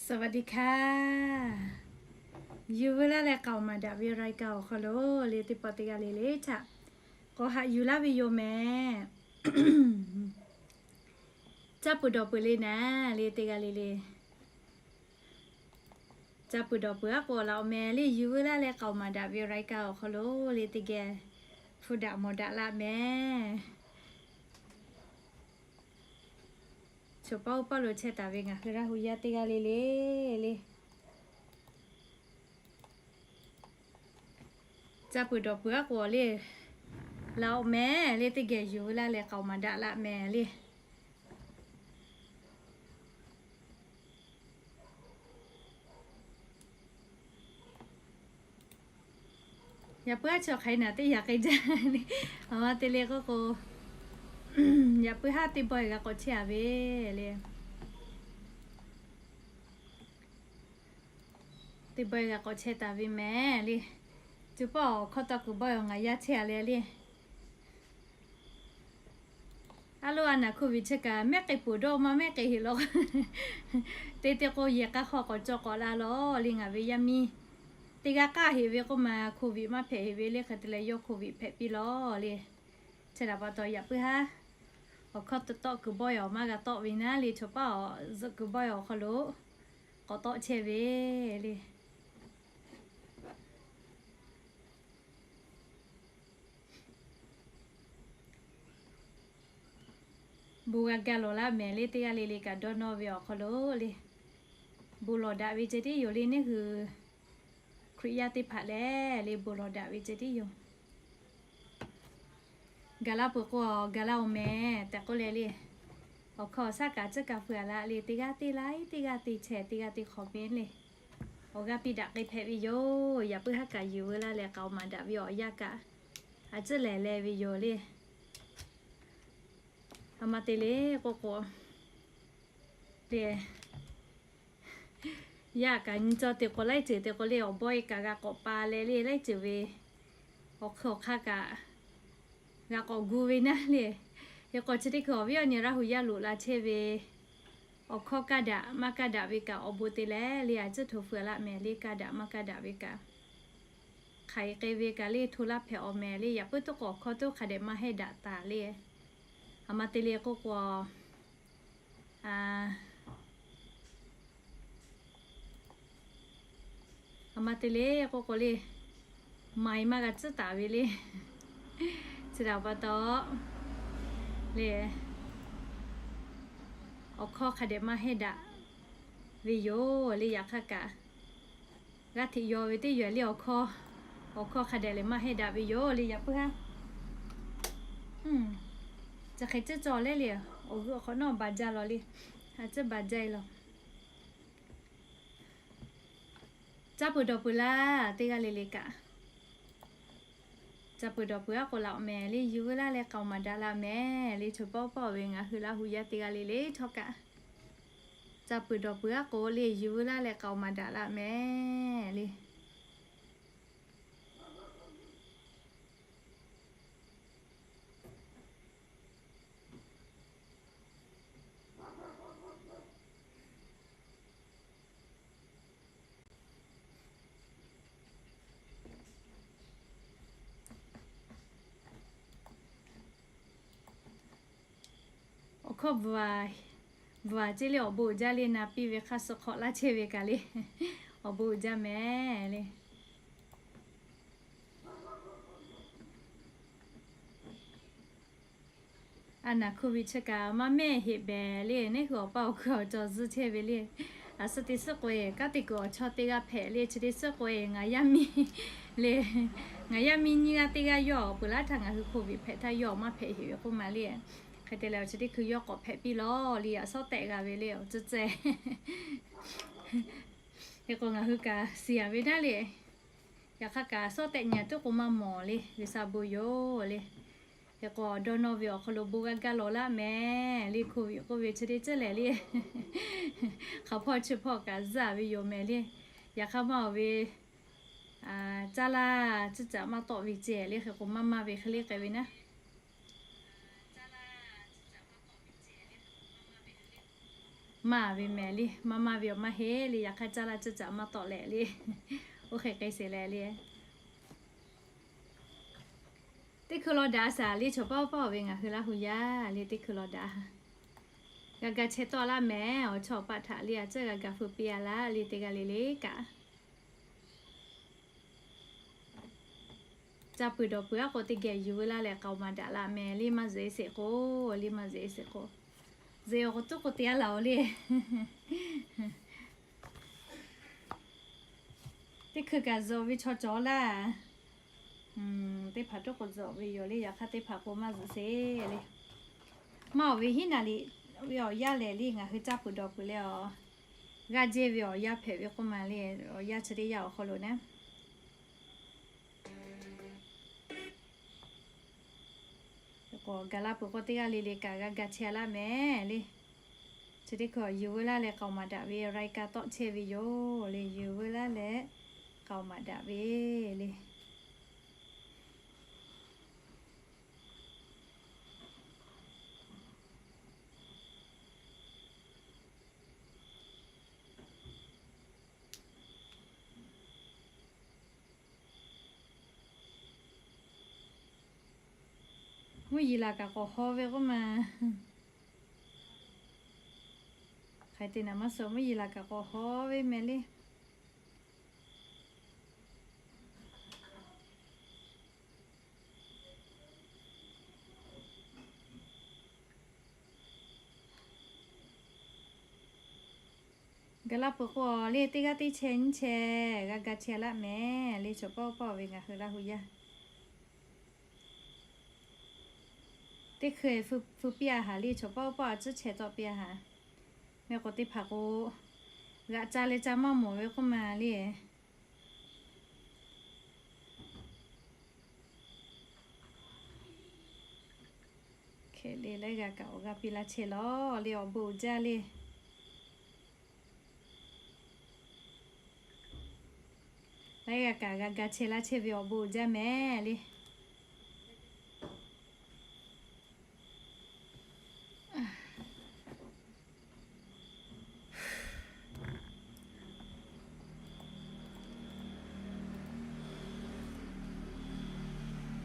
สวัสดีค่ะ Yuˬ veu laˇ leh k'aoˍ maˍ daꞈ ve รายการ awˬ hk'aw lo le, teˇ pawˆ teˇ g'aˇ le le htaꞈ k'awꞈ haꞈ yuˬ laˇ ve yoˬ mehˍ. Caˇ peuˬ dawˬ peuˬ le naˍ le, teˇ g'aˇ le le caˇ peuˬ dawˬ peuˬ aˉ k'o laˬ awˬ mehˍ le. Yuˬ veu laˇ leh k'aoˍ maˍ daꞈ ve รายการ awˬ hk'aw lo le, teˇ geh hpu daꞈ mawˬ daꞈ laˇ mehˍ. Choˬ paˇ oˇ paˇ lo chehˇ taˍ ve ngaˬ hui Laˇ hu yaˇ teˇ g'aˇ le le le, caˇ peuˬ dawˬ peuˬ aˉ k'o le, laˬ awˬ mehˍ le, teˇ geh yuˬ veu laˇ leh k'aoˍ maˍ daꞈ laˇ mehˍ le. Yaꞈ puiˉ haˉ chi hk'aˬ hk'e naˍ teˇ yaꞈ k'ai jaˇ le. Aˬ ma te le k'oˆ k'o, yaꞈ puiˉ haˉ teˇ bawehˇ g'a k'awꞈ chehˇ a ve le. Teˇ bawehˇ g'a k'awꞈ chehˇ taˍ ve mehˍ le. Cuˬ pawˆ awˬ hkawˇ tawˇ kuiˬ bawehˇ awˬ ngaˬ yaˇ chehˇ a le le. A lo a naˍ โควิด chi kaꞈ mehˉ k'ai peuˬ dawˇ maˇ mehˉ k'ai heˆ law. Te te k'o yehˬ k'a hk'aw k'awꞈ cawˬ k'awꞈ la law le. Ngaˬ ve yaˇ miˇ teˇ g'aˇ k'aˇ heˆ ve k'oˆ ma, โควิด maˇ hpehꞈ heˆ ve le. Hk'e te leh yawˇ โควิด hpehꞈ piˇ law le. Chi htaꞈ pa taw yaꞈ puiˉ haˉ awˬ hkawˇ tawˇ kuiˬ bawehˇ awˬ maˇ g'a tawˆ ve naˉ le. Choˬ paˇ awˬ zuhꞈ kuiˬ bawehˇ awˬ hk'aw lo k'awꞈ tawˆ chehˇ ve le. Bon g'a gaˇ lawˬ laˇ mehˍ le, teˇ g'aˇ le le kaꞈ dawˇ nawˇ ve awˬ hk'aw lo le. Bon lawˬ daꞈ ve ceh tiˉ yoˬ le. Neˇ hui Hkriꞈ yaˇ teˇ hpaˍ lehˬ le, bon lawˬ daꞈ ve ceh tiˉ yoˬ. Gaˬ la peuˬ k'o, gaˬ la oˬ mehˍ tehꞈ k'oˆ leh le, awˬ hkawˇ awˬ shaˉ kaꞈ tcuhˉ kaꞈ feu a laˇ le. Teˇ g'aˇ teˇ laiˉ, teˇ g'aˇ teˇ chehˇ, teˇ g'aˇ teˇ hk'awꞈ mehˍ le. Awˬ g'aˇ piˇ daꞈ k'ai hpehꞈ ve yoˬ. Yaꞈ puiˉ haˉ kaꞈ yuˬ veu laˇ leh k'aoˍ maˍ daꞈ ve awˬ yanˇ kaꞈ a tcuhˉ lehˬ leh ve yoˬ le. A ma te le k'oˆ k'o le, yaˇ kaꞈ nyi caw te k'o laiˉ ceuˬ te k'o le, awˬ bawehˇ kaꞈ g'a k'awꞈ pa leh le, laiˉ ceuˬ ve awˬ hk'e awˬ hk'aˇ kaꞈ g'a k'awꞈ gu ve naˉ le. Hk'e k'o chi teˇ hkui awˬ viˉ awˬ nyi Laˇ hu yaˇ loꞈ la chehˇ ve awˬ hkawˇ kaˇ daꞈ maˇ kaˇ daꞈ ve kaꞈ awˬ bon te leh le, a tcuhˉ hto feu laˇ mehˍ le. Kaˇ daꞈ maˇ kaˇ daꞈ ve kaꞈ hk'aˬ hk'e k'ai ve kaꞈ le, hto laˇ hpehꞈ awˬ mehˍ le. Yaꞈ puiˉ tuˉ k'o awˬ hkawˇ tuˉ hk'a dehꞈ maˇ heˆ daꞈ taˍ le. A ma te le k'oˆ k'o, a ma te le k'oˆ k'o le, ma e maˇ g'a tcuhˉ taˍ ve le. Chi htaꞈ pa taw le, awˬ hkawˇ hk'a dehꞈ maˇ heˆ daꞈ ve yoˬ le. Yaꞈ hk'aˇ kaꞈ g'aˇ hteꞈ yaw ve teˇ yaꞈ le, awˬ hkawˇ, awˬ hkawˇ hk'a dehꞈ lehˬ maˇ heˆ daꞈ ve yoˬ le. Yaꞈ puiˉ haˉ chi hk'e tcuhˉ cawˬ leh le, awˬ g'euˆ awˬ hk'awꞈ nawˉ ba jaˇ law le. A tcuhˉ ba jaˇ e law. Caˇ peuˬ dawˬ peuˬ laˇ, teˇ g'aˇ le le kaꞈ caˇ peuˬ dawˬ peuˬ aˉ k'o laˬ awˬ mehˍ le. Yuˬ veu laˇ leh k'aoˍ maˍ daꞈ laˇ mehˍ le. Choˬ pawˆ pawˆ ve ngaˬ hui Laˇ hu yaˇ teˇ g'aˇ le le htawˇ kaꞈ caˇ peuˬ dawˬ peuˬ aˉ k'o le, yuˬ veu laˇ leh k'aoˍ maˍ daꞈ laˇ mehˍ le. Awˬ hkawˇ bvuhꞈ, bvuhꞈ ceˇ le, awˬ bon uiˍ jaˇ le. Na piˇ ve hk'aˇ suh hk'awꞈ laˇ chehˇ ve kaꞈ le, awˬ bon uiˍ jaˇ mehˍ le. A naˍ โควิด chi kaꞈ maˇ mehˆ heˆ behˍ le. Neˇ hui awˬ paˇ awˬ hkuiˉ awˬ cawˬ zuhˇ chehˇ ve le. A suhˉ teˇ suhˉ k'o e, kanˉ te kuiˬ awˬ chaw teˇ g'aˇ hpehꞈ le. Chi teˇ suhˉ k'o e, ngaˬ yaˇ miˇ le, ngaˬ yaˇ miˇ nyiˇ g'aˇ teˇ g'aˇ yawˇ awˬ peuˬ laˇ htaˇ ngaˬ hui โควิด hpehꞈ htaˇ yawˇ awˬ maˇ hpehꞈ heˆ ve k'oˆ ma le. Hk'e te leh awˬ chi teˇ hkui yawˇ k'awꞈ hpehꞈ piˇ law le. A suhˉ tehꞈ g'a ve le, awˬ tcuhˉ tcuhˉ. Hk'e k'o ngaˬ hui kaꞈ shiˍ a ve naˉ le. Yaꞈ hk'aˇ kaꞈ suhˉ tehꞈ nyi a tuˉ k'o maˇ mawˬ le, G'uiˬsha bon yoˬ le. Hk'e k'o dawˇ nawˇ ve awˬ hk'aw lo bon g'a gaˇ lawˬ laˇ mehˍ le. โควิด k'oˆ ve chi teˇ ceuˬ lehˬ le, hk'aˬ hpawˇ chi hpawˇ kaꞈ zuhˇ a ve yoˬ mehˍ le. Yaꞈ hk'aˇ maˇ awˬ ve caˇ laˇ tcuhˉ caꞈ maˇ tawˆ ve ceh le. Hk'e k'o maˇ maˇ ve hk'e le k'ai ve naˉ. Maˇ ve mehˍ le, maˇ maˇ ve awˬ maˇ heˆ le, yaꞈ hk'aˇ caˇ laˇ caˇ caꞈ maˇ tawˆ leh le, oˇ hk'e k'ai sheˍ leh le. Teˇ hkui law daꞈ shaˍ le, chaw paˇ paˇ ve ngaˬ hui Laˇ hu yaˇ le, teˇ hkui law daꞈ. G'a ga chehˇ tawˆ laˇ mehˍ, awˬ chawˇ awˬ paˆ htaꞈ le, a ciˉ g'a ga feu piˇ a laˇ le, teˇ g'aˇ le le kaꞈ. Caˇ peuˬ dawˬ peuˬ aˉ k'o teˇ geh yuˬ veu laˇ leh k'aoˍ maˍ daꞈ laˇ mehˍ le, maˇ zuhꞈ e sheˍ k'o, le maˇ zuhꞈ e sheˍ k'o, zuhꞈ awˬ k'o tuˉ k'o te a laˬ oˬ le. Teˇ hkui kaꞈ zuhꞈ ve chaw cawˬ laˇ. Teˇ hpaˍ tuˉ k'o zuhꞈ ve yoˬ le, yaꞈ hk'aˇ teˇ hpaˍ k'o maˇ zuhꞈ sheˍ le. Maˇ awˬ ve hiˉ naˍ liꞈ ve awˬ yanˇ lehˬ le, ngaˬ hui caˇ peuˬ dawˬ peuˬ leh awˬ g'aˇ jehˇ ve awˬ yanˇ hpehꞈ ve k'oˆ ma le, awˬ yanˇ chi teˇ yanˇ awˬ hk'aw lo naˉ k'o, gaˬ la peuˬ k'o teˇ g'aˇ le le kaꞈ g'a ga chehˇ laˇ mehˍ le. Chi teˇ hkui yuˬ veu laˇ leh k'aoˍ maˍ daꞈ ve รายการ tawˆ chehˇ ve yoˬ le, yuˬ veu laˇ leh k'aoˍ maˍ daꞈ ve le. Mvuhˇ yeˬ laˬ kaꞈ k'awꞈ haw ve k'oˆ ma. Hk'aˬ hk'e te naˍ maˇ suh, mvuhˇ yeˬ laˬ kaꞈ k'awꞈ haw ve mehˍ le. Gaˬ la peuˬ k'o le, teˇ g'aˇ teˇ chehˇ nyiˇ chehˇ g'a ga chehˇ laˇ mehˍ le, chaw paˇ paˇ ve ngaˬ hui Laˇ hu yaˇ. Teˇ hkui feu piˇ a haˍ le, chaw paˇ paˇ a ciˉ chehˇ tawˆ piˇ a haˍ. Mehˍ k'o teˇ hpaˍ k'o, g'aꞈ ca leh ca maˇ mawˬ ve k'oˆ ma le. Hk'e le laiˉ g'a kaꞈ awˬ g'aˇ piˇ laˇ chehˇ lawˬ le, awˬ bon uiˍ jaˇ le. Laiˉ g'a kaꞈ g'a ga chehˇ laˇ chehˇ ve awˬ bon uiˍ jaˇ mehˍ le.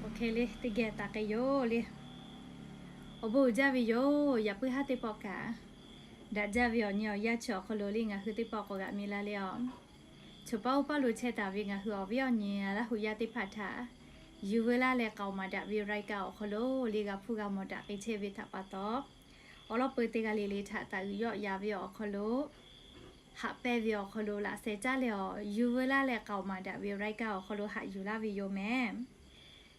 Awˬ hk'e le teˇ geh taˍ k'ai yoˬ le. Awˬ bon uiˍ jaˇ ve yoˬ. Yaꞈ puiˉ haˉ teˇ pawˆ kaꞈ daꞈ jaˇ ve awˬ nyi awˬ yanˇ chi awˬ hk'aw lo le ngaˬ hui teˇ pawˆ k'awꞈ g'aꞈ mi la le a. Chaw paˇ oˇ paˇ lo chehˇ taˍ ve ngaˬ hui awˬ viˉ awˬ nyi Laˇ hu yaˇ teˇ hpaˍ htaꞈ yuˬ veu laˇ leh k'aoˍ maˍ daꞈ ve รายการ awˬ hk'aw lo le g'a hpuˇ g'a mawˬ daꞈ k'ai chehˇ ve htaꞈ pa taw, awˬ lawn peu teˇ g'aˇ le le htaꞈ taˍ uiˍ yawˆ ya ve awˬ hk'aw lo, haꞈ pehnˇ ve awˬ hk'aw lo laꞈ sheh caˉ leh awˬ yuˬ veu laˇ leh k'aoˍ maˍ daꞈ ve รายการ awˬ hk'aw lo haꞈ yuˬ laˇ ve yoˬ mehˍ.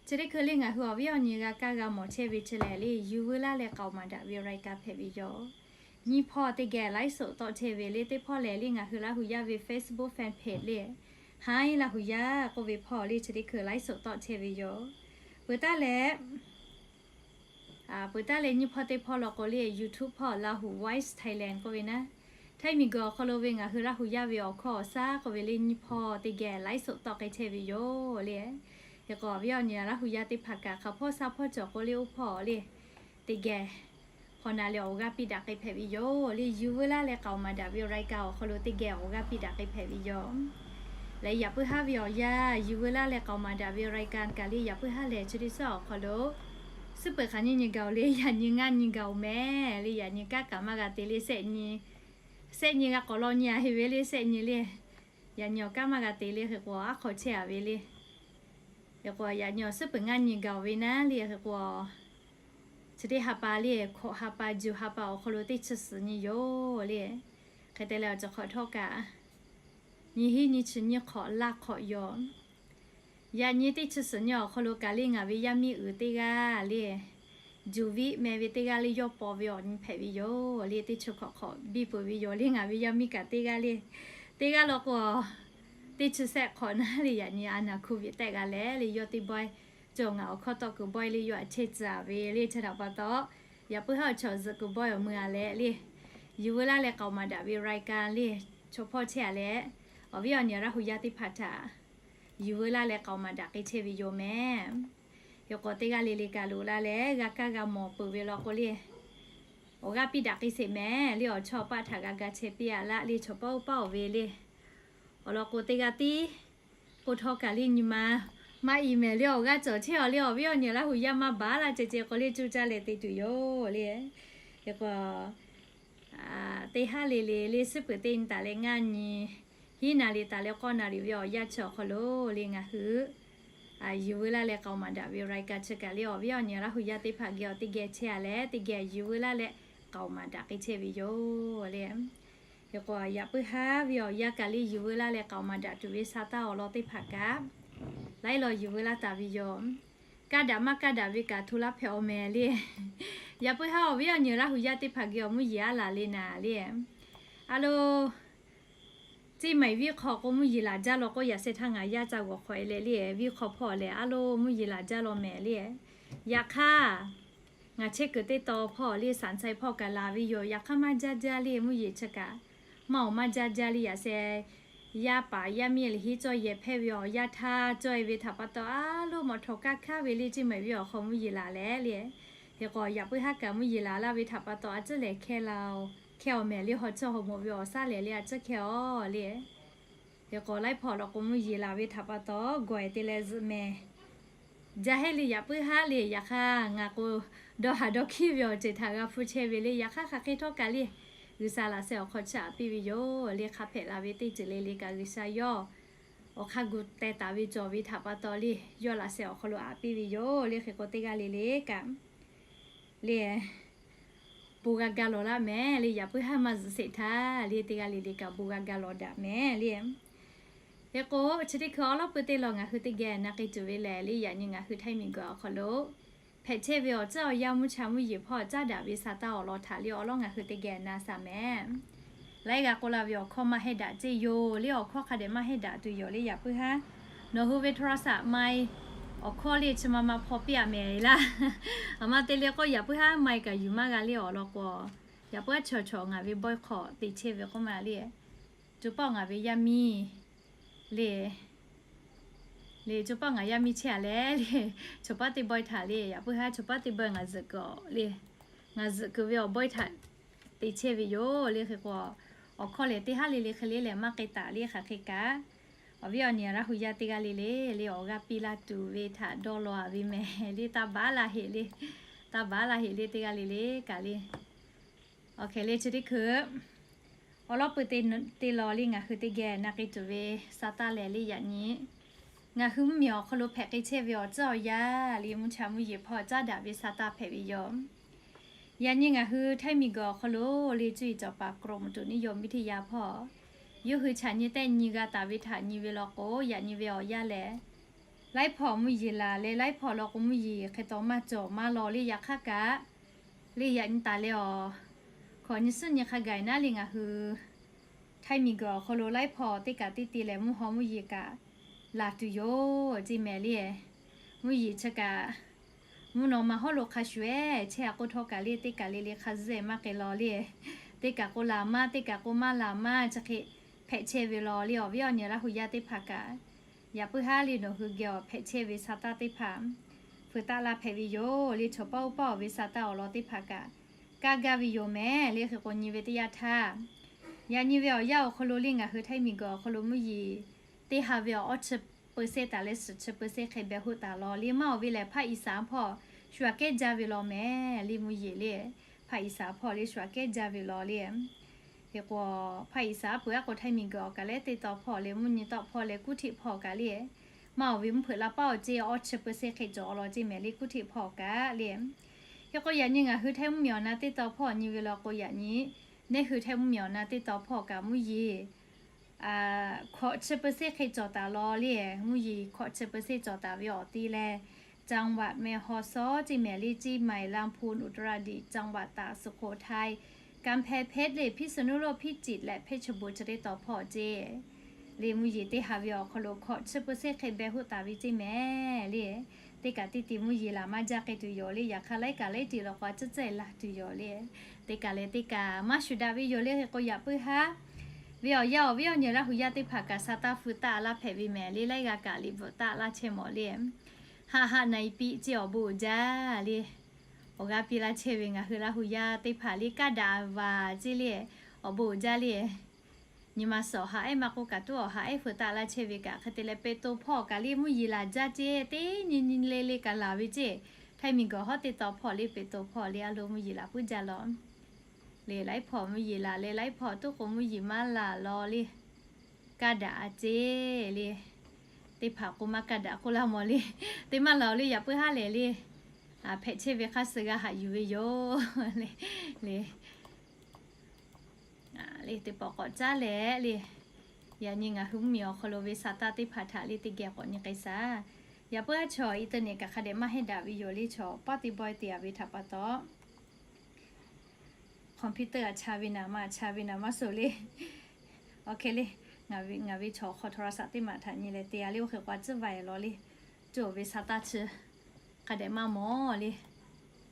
Chi teˇ hkui le ngaˬ hui awˬ viˉ awˬ nyi g'a kaˇ g'a mawˬ chehˇ ve chi lehˬ le, yuˬ veu laˇ leh k'aoˍ maˍ daꞈ ve รายการ hpehꞈ ve yoˬ. Nyiˇ hpawˇ teˇ geh ไลฟ์สด tawˆ chehˇ ve le, teˇ hpawˇ lehˬ le ngaˬ hui Laˇ hu yaˇ ve Facebook fan page le, Haˉ Laˇ hu yaˇ k'oˆ ve hpawˇ le chi teˇ hkui ไลฟ์สด tawˆ chehˇ ve yoˬ. Peuˬ taˉ leh, peuˬ taˉ leh nyiˇ hpawˇ teˇ hpawˇ law k'o le YouTube hpawˇ Lahu Voice Thailand k'oˆ ve naˉ, Htaiˇ miˬguiˬ awˬ hk'aw lo ve ngaˬ hui Laˇ hu yaˇ ve awˬ hkawˇ awˬ shaˉ k'oˆ ve le nyiˇ hpawˇ teˇ geh ไลฟ์สด tawˆ k'ai chehˇ ve yoˬ le. Hk'e k'o awˬ viˉ awˬ nyi Laˇ hu yaˇ teˇ hpaˍ kaꞈ hk'aˬ hpawˇ shaˉ hpawˇ cawˬ k'o le oˇ hpawˇ le, teˇ geh hpaw na leh awˬ g'aˇ piˇ daꞈ k'ai hpehꞈ ve yoˬ le. Yuˬ veu laˇ leh k'aoˍ maˍ daꞈ ve รายการ awˬ hk'aw lo teˇ geh awˬ g'aˇ piˇ daꞈ k'ai hpehꞈ ve yoˬ. Leh yaꞈ puiˉ haˉ ve awˬ yanˇ yuˬ veu laˇ leh k'aoˍ maˍ daꞈ ve รายการ kaꞈ le yaꞈ puiˉ haˉ lehˬ chi teˇ suhˉ awˬ hk'aw lo suhˉ peuˬ hk'aˬ nyiˇ nyi gaˬ oˬ le, yaꞈ nyi ngaˇ nyi gaˬ oˬ mehˍ le. Yaꞈ nyi kanˉ kaꞈ maˇ g'a te le, shehˆ nyi g'a k'awꞈ law nyi a heˆ ve le, shehˆ nyi le. Yaꞈ nyi awˬ kanˉ maˇ g'a te le, hk'e k'o aˉ hk'aw chehˇ a ve le. Hk'e k'o yaꞈ nyi awˬ suhˉ peuˬ ngaˇ nyi gaˬ oˬ ve naˉ le, hk'e k'o chi teˇ ha pa le, hkawꞈ ha pa juˬ ha pa awˬ hk'aw lo teˇ chi suhˍ nyi yoˬ le. Hk'e te leh awˬ cawˬ hk'awꞈ htawˇ kaꞈ nyi hiˉ nyi chi nyi hk'awꞈ laˇ hk'awꞈ yoˬ. Yaꞈ nyi teˇ chi suhˍ nyi awˬ hk'aw lo kaꞈ le ngaˬ ve yaˇ miˇ uiˍ teˇ g'aˇ le, Juˍ viˆ meh ve teˇ g'aˇ le yawˇ paw ve awˬ nyi hpehꞈ ve yoˬ le. Teˇ chi hk'awꞈ hk'awꞈ biˇ peuˬ ve yoˬ le. Ngaˬ ve yaˇ miˇ kaꞈ teˇ g'aˇ le, teˇ g'aˇ law k'o teˇ chi sehˆ hk'awꞈ naˉ le. Yaꞈ nyi a naˍ hku viꞈ tehꞈ g'a leh le yawˇ teˇ bawehˇ cawˬ ngaˬ awˬ hkawˇ tawˆ kuiˬ bawehˇ le yawˇ a chehˇ tcuh a ve le. Chi htaꞈ pa taw yaꞈ puiˉ haˉ awˬ chawˬ zuhꞈ kuiˬ bawehˇ awˬ mui a leh le, yuˬ veu laˇ leh k'aoˍ maˍ daꞈ ve รายการ le, chaw hpawˇ chehˇ a leh awˬ viˉ awˬ nyi Laˇ hu yaˇ teˇ hpaˍ htaꞈ yuˬ veu laˇ leh k'aoˍ maˍ daꞈ k'ai chehˇ ve yoˬ mehˍ. Hk'e k'o teˇ g'aˇ le le kaꞈ loꞈ la leh g'a kaˇ g'a mawˬ peuˬ ve law k'o le, awˬ g'aˇ piˇ daꞈ k'ai sheˍ mehˍ le. Awˬ chawˇ paˆ htaꞈ g'a ga chehˇ piˇ-a laˇ le. Chaw paˆ oˇ paˆ awˬ ve le, awˬ lawn k'o teˇ g'aˇ tiˉ k'oˆ htawˇ kaꞈ le nyi ma maˇ i mehˍ le. Awˬ g'aˇ cawˬ chehˇ-aw le. Awˬ viˉ awˬ nyi Laˇ hu yaˇ maˇ baˬ laˇ ceh ceh k'o le, cuˇ caˇ leh te tuˬ yoˬ le. Hk'e k'o, teˇ haˉ le le le suhˉ peuˬ teˇ nyi taˍ leh ngaˇ nyi hiˉ na le taˍ leh k'awˇ na le ve awˬ yanˇ chi awˬ hk'aw lo le ngaˬ hui yuˬ veu laˇ leh k'aoˍ maˍ daꞈ ve รายการ chi kaꞈ le, awˬ viˉ awˬ nyi Laˇ hu yaˇ teˇ hpaˍ geh awˬ teˇ geh chehˇ-a leh teˇ geh yuˬ veu laˇ leh k'aoˍ maˍ daꞈ k'ai chehˇ ve yoˬ le. Hk'e k'o, yaꞈ puiˉ haˉ ve awˬ yanˇ kaꞈ le yuˬ veu laˇ leh k'aoˍ maˍ daꞈ tuˬ ve sa taˇ awˬ lawn teˇ hpaˍ kaꞈ laiˉ law yuˬ veu laˇ taˍ ve yoˬ. Kaˇ daꞈ maˇ kaˇ daꞈ ve kaꞈ hto laˇ hpehꞈ-aw mehˍ le. Yaꞈ puiˉ haˉ awˬ viˉ awˬ nyi Laˇ hu yaˇ teˇ hpaˍ geh awˬ mvuhˇ yeˬ aˉ laˬ le naˍ le. A lo, Ceˇ maiˍ viˇ hk'aw k'o mvuhˇ yeˬ laˬ jaˇ law k'o, yaꞈ sheh htaˇ ngaˬ yaˇ ca g'awˬ hk'awꞈ e leh le, viˇ hk'aw hpawˇ lehˬ a lo mvuhˇ yeˬ laˬ jaˇ law mehˍ le. Yaꞈ hk'aˇ, ngaˬ chehˇ kuiˬ teˇ taw hpawˇ le, Saˍ Ntsae hpawˇ kaꞈ laˬ ve yoˬ. Yaꞈ hk'aˇ maˇ jaˇ jaˇ le, mvuhˇ yeˬ chi kaꞈ maˇ awˬ maˇ jaˇ jaˇ le. Yaꞈ sheh yaˇ paˍ yaˇ miˇ lehˬ heˉ cawˇ yehˬ hpehˇ ve awˬ yanˇ htaˇ cawˇ e ve htaꞈ pa taw a lo mawˬ htawnˍ kaˇ hkaˉ ve le, ceˇ maiˍ viˇ awˬ hk'aw mvuhˇ yeˬ laˬ leh le. Hk'e k'o, yaꞈ puiˉ haˉ kaꞈ mvuhˇ yeˬ laˬ laˇ ve htaꞈ pa taw a ciˉ lehˬ hkehˇ la-o, hkehˇ-aw mehˍ le. Haw tsuhˇ haw mawˬ ve awˬ shaˉ lehˬ le a ciˉ hkehˇ-aw le. Hk'e k'o, laiˉ hpawˇ law k'o mvuhˇ yeˬ laˬ ve htaꞈ pa taw gawˬ e te leh zuhꞈ mehˍ. Jaˇ heˆ le, yaꞈ puiˉ haˉ le. Yaꞈ hk'aˇ ngaˬ k'o, dawˇ haˍ dawˇ hkiˉ ve awˬ ceuˬ htaꞈ g'a hpu chehˇ ve le. Yaꞈ hk'aˇ hk'aˬ hk'e htawˇ kaꞈ le, G'uiˬsha laꞈ sheh awˬ hk'aw chiˇ aꞈ piˇ ve yoˬ le. Hk'a hpehꞈ la ve teˇ ceuˬ le le kaꞈ G'uiˬsha yawˇ awˬ hk'aˇ gu teh taˍ ve cawˬ ve htaꞈ pa taw le, yawˇ laꞈ sheh awˬ hk'aw lo aꞈ piˇ ve yoˬ le. Hk'e k'o, teˇ g'aˇ le le kaꞈ le bon g'a ga lawˬ laˇ mehˍ le. Yaꞈ puiˉ haˉ maˇ zuhꞈ sheˍ htaˇ le, teˇ g'aˇ le le kaꞈ bon g'a ga lawˬ daꞈ mehˍ le. Hk'e k'o, chi teˇ hkui awˉ lawˉ pui teˇ law ngaˬ hui teˇ geh na k'ai tuˬ ve lehˬ le, yaꞈ nyi ngaˬ hui htaiˇ miˬ guiˬ awˬ hk'aw lo hpehꞈ chehˇ ve awˬ tcuhˉ awˬ yanˇ mvuhˇ cha mvuhˇ yeˬ hpawˇ caˉ daꞈ ve sa taˇ awˬ lawn htaꞈ le awˬ lawˉ ngaˬ hui teˇ geh na shaˍ mehˍ. Laiˉ g'a k'oˆ la ve awˬ hkawˇ maˇ heˆ daꞈ ceˇ yoˬ le. Awˬ hkawˇ hk'a dehꞈ maˇ heˆ daꞈ tuˬ yoˬ le. Yaꞈ puiˉ haˉ nawˬ hui ve โทรศัพท์ maˇ awˬ hkawˇ le chi ma ma hpaw piˇ-a mehˍ laˇ. Aˬ ma te le k'o, yaꞈ puiˉ haˉ maˇ kaꞈ yuˬ maˇ g'a le awˬ lawn k'o, yaꞈ puiˉ haˉ chaw chaw ngaˬ ve บอยคอต te chehˇ ve k'oˆ ma le. Coˇ paˆ ngaˬ ve yaˇ miˇ le, le coˇ paˆ ngaˬ yaˇ miˇ chehˇ-a leh le, chaw paˉ teˇ บอย htaꞈ le, yaꞈ puiˉ haˉ chaw paˉ teˇ บอย ngaˬ zuhꞈ kuiˬ le, ngaˬ zuhꞈ kuiˬ ve awˬ บอย htaꞈ te chehˇ ve yoˬ le. Hk'e k'o, awˬ hkawˇ lehˬ teˇ haˉ le le hk'e le lehˬ maˇ k'ai taˍ le. Hk'aˬ hk'e kaꞈ, awˬ viˉ awˬ nyi Laˇ hu yaˇ teˇ g'aˇ le le le awˬ g'aˇ piˇ laˇ tuˬ ve htaꞈ dawˇ law-a ve mehˍ le. Taˇ baˬ laˇ heˆ le, taˇ baˬ laˇ heˆ le teˇ g'aˇ le le kaꞈ le. Awˬ hk'e le chi teˇ hkui awˉ lawˉ pui te law le ngaˬ hui teˇ geh na k'ai tuˬ ve sa taˇ lehˬ le, yaꞈ nyi ngaˬ hui mvuhˇmiˬ awˬ hk'aw lo hpehꞈ k'ai chehˇ ve awˬ tcuhˉ awˬ yanˇ le mvuhˇ cha mvuhˇ yeˬ hpawˇ caˉ daꞈ ve sa taˇ hpehꞈ ve yoˬ. Yaꞈ nyi ngaˬ hui htaiˇ miˬ guiˬ awˬ hk'aw lo le cuˇ yiˍ cawˬ paˍ กรมอุตุนิยมวิทยา hpawˇ yawˇ hui chaꞈ nyi tehˆ nyi g'a taˍ ve htaꞈ nyi ve law k'o, yaꞈ nyi ve awˬ yanˇ lehˬ, laiˉ hpawˇ mvuhˇ yeˬ laˬ leh laiˉ hpawˇ law k'o mvuhˇ yeˬ hk'e taw maˇ cawˬ maˇ law le. Yaꞈ hk'aˇ kaꞈ le yaꞈ nyi taˍ leh awˬ hkawꞈ nyi suhˉ nyi hk'a gaˬ naˉ le ngaˬ hui htaiˇ miˬ guiˬ awˬ hk'aw lo laiˉ hpawˇ teˇ kaꞈ teˇ te lehˬ mvuhˇ haw mvuhˇ yeˬ kaꞈ laˬ tuˬ yoˬ ceˇ mehˍ le. Mvuhˇ yeˬ chi kaꞈ mvuhˇ naw ma hawˉ lo hk'a shuˍ-eˬ chehˇ-a k'oˆ htawˇ kaꞈ le teˇ kaꞈ le le hk'a zuhˆ-eˬ maˇ k'ai law le. Teˇ kaꞈ k'o laˬ maˇ, teˇ kaꞈ k'o maˇ laˬ maˇ, chi hk'e hpehꞈ chehˇ ve law le. Awˬ viˉ awˬ nyi Laˇ hu yaˇ teˇ hpaˍ kaꞈ, yaꞈ puiˉ haˉ le nawˬ hui geh awˬ hpehꞈ chehˇ ve sa taˇ teˇ hpaˍ fuiˍ taˆ laˇ hpehꞈ ve yoˬ le. Chaw paˉ oˇ paˆ awˬ ve sa taˇ awˬ lawn teˇ hpaˍ kaꞈ kaˇ gaˇ ve yoˬ mehˍ le. Hk'e k'o nyi ve teˇ yanˇ htaˇ, yaꞈ nyi ve awˬ yanˇ awˬ hk'aw lo le ngaˬ hui htaiˇ miˬ guiˬ awˬ hk'aw lo mvuhˇ yeˬ teˇ ha ve awˬ awˇ chi เปอร์เซ็นต์ taˍ leh suhˍ chi เปอร์เซ็นต์ hk'e beh hoˆ taˍ law le. Maˇ awˬ ve lehˬ ภาคอีสาน hpawˇ shu aꞈ kehˉ jaˇ ve law mehˍ le. Mvuhˇ yeˬ le ภาคอีสาน hpawˇ le shu aꞈ kehˉ jaˇ ve law le. Hk'e k'o, ภาคอีสาน peuˬ aˉ k'o htaiˇ miˬ guiˬ awˬ kaꞈ leh teˇ taw hpawˇ leh mvuhˇ nyi tawˆ hpawˇ leh กรุงเทพ hpawˇ kaꞈ le maˇ awˬ ve mvuhˇ hpeuꞈ la paˉ awˬ ceˇ awˇ chi เปอร์เซ็นต์ hk'e cawˬ law ceˇ mehˍ le กรุงเทพ hpawˇ kaꞈ le. Hk'e k'o yaꞈ nyi ngaˬ hui htaiˇ mvuhˇmiˬ awˬ na teˇ taw hpawˇ nyi ve law k'o yaꞈ nyi, neˇ hui htaiˇ mvuhˇmiˬ awˬ na teˇ taw hpawˇ kaꞈ mvuhˇ yeˬ hkawꞈ chi เปอร์เซ็นต์ hk'e cawˬ taˍ law le. Mvuhˇ yeˬ hkawꞈ chi เปอร์เซ็นต์ cawˬ taˍ ve awˬ ti leh จังหวัดแม่ฮ่องสอน ceˇ mehˍ le, เชียงใหม่ ลำพูน อุตรดิตถ์ จังหวัดตาก สุโขทัย กำแพงเพชร le, พิษณุโลก พิจิตร leh เพชรบูรณ์ chi teˇ taw hpawˇ ceˇ le mvuhˇ yeˬ teˇ ha ve awˬ hk'aw lo hkawꞈ chi เปอร์เซ็นต์ hk'e beh hoˆ taˍ ve ceˇ mehˍ le. Teˇ kaꞈ teˇ ti mvuhˇ yeˬ laˬ maˇ jaˇ k'ai tuˬ yoˬ le. Yaꞈ hk'aˇ laiˉ kaꞈ laiˉ ti law k'o a ciˉ cehˇ laˬ tuˬ yoˬ le. Teˇ kaꞈ leh teˇ kaꞈ maˇ shuˍ daꞈ ve yoˬ le. Hk'e k'o yaꞈ puiˉ haˉ ve awˬ yanˇ awˬ viˉ awˬ nyi Laˇ hu yaˇ teˇ hpaˍ kaꞈ sa taˇ fui taˆ laˇ hpehꞈ ve mehˍ le. Laiˉ g'a kaꞈ liꞈ bvuhꞈ taˆ laˇ chehˇ mawˬ le. Haꞈ haꞈ na i piˆ ceˇ awˬ bon uiˍ jaˇ le. awˬ g'aˇ piˇ laˇ chehˇ ve ngaˬ hui Laˇ hu yaˇ teˇ hpaˍ le, kaˇ daꞈ vaˬ ceˇ le, awˬ bon uiˍ jaˇ le. Nyi ma suhˍ awˬ ha ehˉ maˇ k'oˆ kaꞈ tuˉ awˬ ha ehˉ feuꞈ taˆ laˇ chehˇ ve kaꞈ hk'e te leh, pe to hpawˇ kaꞈ le mvuhˇ yeˬ laˬ jaˇ ceˇ, teˇ nyi nyi le le kaꞈ laˬ ve ceˇ. Htaiˇ miˬ guiˬ hawˉ teˇ taw hpawˇ le pe to hpawˇ le a lo mvuhˇ yeˬ laˬ puiˉ jaˇ law. Le laiˉ hpawˇ mvuhˇ yeˬ laˬ leh laiˉ hpawˇ tuˉ k'o mvuhˇ yeˬ maˇ laˬ law le. Kaˇ daꞈ a ceˇ le. Teˇ hpaˍ k'o maˇ kaˇ daꞈ k'oˆ laˇ mawˬ le. Teˇ maˇ laˬ le yaꞈ puiˉ haˉ lehˬ le. Hpehꞈ chehˇ ve hk'aˇ suh g'a haꞈ yuˬ ve yoˬ le. Le teˇ pawˆ k'awꞈ caˉ leh le, yaꞈ nyi ngaˬ hui mvuhˇmiˬ awˬ hk'aw lo ve sa taˇ teˇ hpaˍ htaꞈ le teˇ geh k'awꞈ nyi k'ai shaˍ. Yaꞈ puiˉ haˉ chaw internet kaꞈ hk'a dehꞈ maˇ heˆ daꞈ ve yoˬ le, chaw paˇ teˇ bawehˇ te a ve htaꞈ pa taw, computer a cha ve naˍ ma cha ve naˍ maˇ suh le. Awˬ hk'e le, ngaˬ ve chaw hk'aw โทรศัพท์ teˇ maˬ htaꞈ nyi leh te a le, oˇ hk'e k'o a tcuhˉ vaˬ lawˬ le. Cawˬ ve sa taˇ chi hk'a dehꞈ maˇ mawˬ le.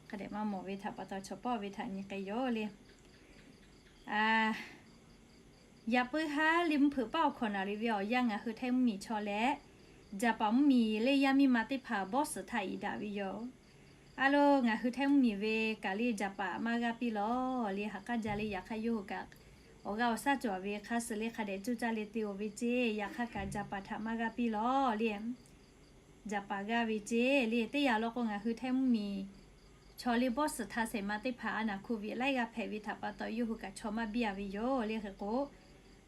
Hk'a dehꞈ maˇ mawˬ ve htaꞈ pa taw chaw paˇ ve htaꞈ nyi k'ai yoˬ le. Yaꞈ puiˉ haˉ le mvuhˇ hpeuꞈ paˆ awˬ hkawꞈ naˍ riˍ ve awˬ yanˇ ngaˬ hui Htaiˇ mvuhˇmiˬ chaw leh Jaˍpaˍ mvuhˇmiˬ le yaˇ miˇ ma teˇ hpaˍ bawˇ suhˍ htaꞈ iˍ daꞈ ve yoˬ. A lo, ngaˬ hui Htaiˇ mvuhˇmiˬ ve kaꞈ le Jaˍpaˍ maˇ g'aˇ piˇ lawˬ le, ha k'aˉ jaˇ le yaꞈ hk'aˇ yawˇ hui kaꞈ awˬ g'aˇ awˬ shaˉ cawˬ ve hk'a suh le hk'a dehꞈ cuˇ caˇ le te oˬ ve ceˇ, yaꞈ hk'aˇ kaꞈ Jaˍpaˍ htaꞈ maˇ g'aˇ piˇ lawˬ le. Jaˍpaˍ g'aˇ ve ceˇ le, teˇ yanˇ law k'o ngaˬ hui Htaiˇ mvuhˇmiˬ chaw le bawˇ suhˍ htaꞈ shehˍ ma teˇ hpaˍ a naˍ โควิด laiˉ g'aˇ hpehꞈ ve htaꞈ pa taw yawˇ hui kaꞈ chaw maˇ biˇ a ve yoˬ le. Hk'e k'o,